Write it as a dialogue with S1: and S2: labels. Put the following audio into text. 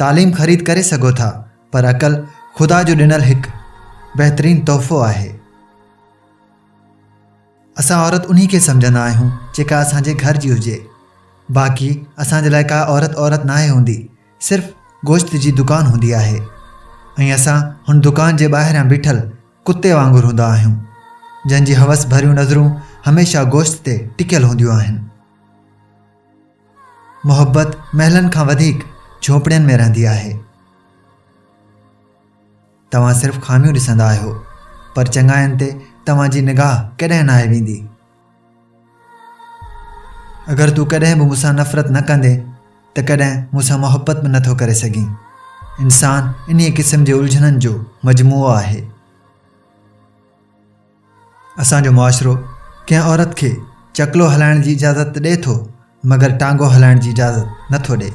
S1: تعليم خريد ڪري سگهو ٿا، پر عقل خدا جو ڏنل هڪ بهترين تحفو آهي. اسان عورت انهي کي سمجهندا آهيون جيڪا اسان جي گهر جي هجي. باقي اسان جي لاء ڪا عورت عورت ناهي هوندي، صرف گوشت جي دڪان هوندي آهي ۽ اسان هن دڪان جي ٻاهريان بيٺل ڪتي وانگر هوندا آهيون، جنهن جي هوس ڀريون نظرون هميشه گوشت تي ٽڪيل هونديون آهن. محبت محلن کان وڌيڪ جهوپڙين ۾ رهندي آهي. توهان صرف خاميون ڏسندا آهيو، پر چڱاين تي توهان جي نگاهه ڪڏهن ناهي ويندي. اگر تون ڪڏهن به مون سان نفرت نه ڪندين ته ڪڏهن مون سان محبت به نٿو ڪري سگهين. انسان انهيء قسم جي الجهنن جو مجموعو آهي. اسان جو معاشرو ڪنهن عورت کي چڪلو هلائڻ جي اجازت ته ڏئي ٿو مگر ٽانگو هلائڻ جي اجازت نٿو ڏئي.